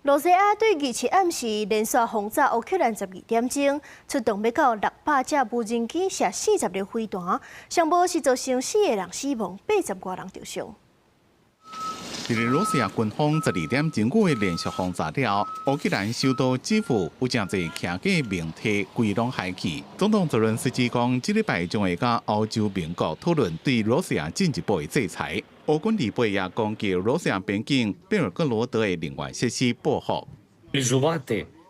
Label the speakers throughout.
Speaker 1: 羅西亞對27暗時連續轟炸烏克蘭12點鐘，出動欲到600架無人機射40粒飛彈，上無是造成四个人死亡，80外人受傷。
Speaker 2: 佇咧羅西亞軍方12點鐘的連續轟炸了，烏克蘭首都基輔有誠濟徛架明體規攏害去。總統澤倫斯基講，這禮拜將會佮歐洲盟國討論對羅西亞進一步的制裁。烏軍禮拜也攻擊羅西亞邊境貝爾哥羅德的能源設施報復。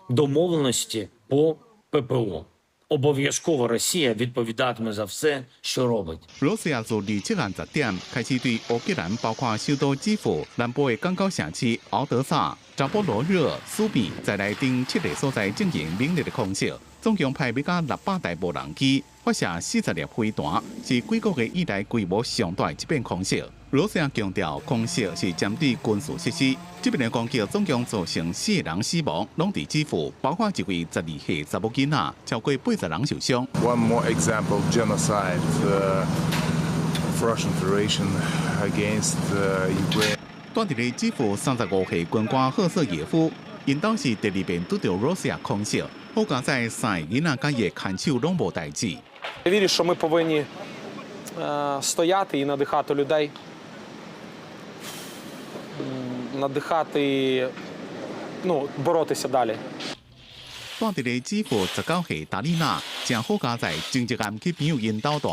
Speaker 3: Домовленості по ППО. Обов'язково Росія відповідатиме за все, що робить.
Speaker 2: 羅西亞自27暗10點開始對烏克蘭，包括首都基輔、南部的港口城市敖德薩、扎波羅熱、蘇米在內等七个所在進行猛烈的空襲，總共派欲到600台無人機，發射40粒飛彈，是幾個月以來規模上大的一遍空襲。羅西亞強調，空襲是針對軍事設施。這遍的攻擊總共造成四个人死亡，攏佇基輔，包括一位12歲查某囡仔，超過80人受傷。
Speaker 4: One more example, genocide of Russian Federation against Ukraine.
Speaker 2: 住佇咧基輔35歲軍官赫瑟耶夫，𪜶兜是第二遍拄著羅西亞空襲，好佳哉三个囡仔佮伊的牽手攏無代誌。
Speaker 5: Я вірю, що ми повинні стояти і надихати людей, надихати, ну, боротися далі.
Speaker 2: 住佇咧基輔19歲達麗娜，誠好佳哉，前一暗去朋友𪜶兜住。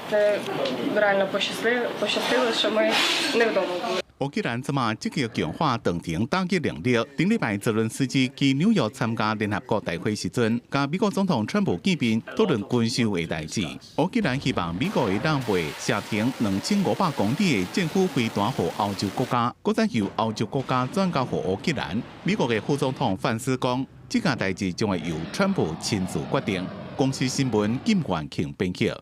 Speaker 6: Це реально пощастило, що ми не вдома були.
Speaker 2: 烏克蘭這馬積極強化長程打擊能力。頂禮拜澤倫斯基去紐約參加聯合國大會時陣，佮美國總統川普見面，討論軍售的代誌。烏克蘭希望美國會當賣射程2500公里的戰斧飛彈予歐洲國家，閣再由歐洲國家轉交予烏克蘭。美國的副總統范斯講，這件代誌將會由川普親自決定。公視新聞金元慶編輯。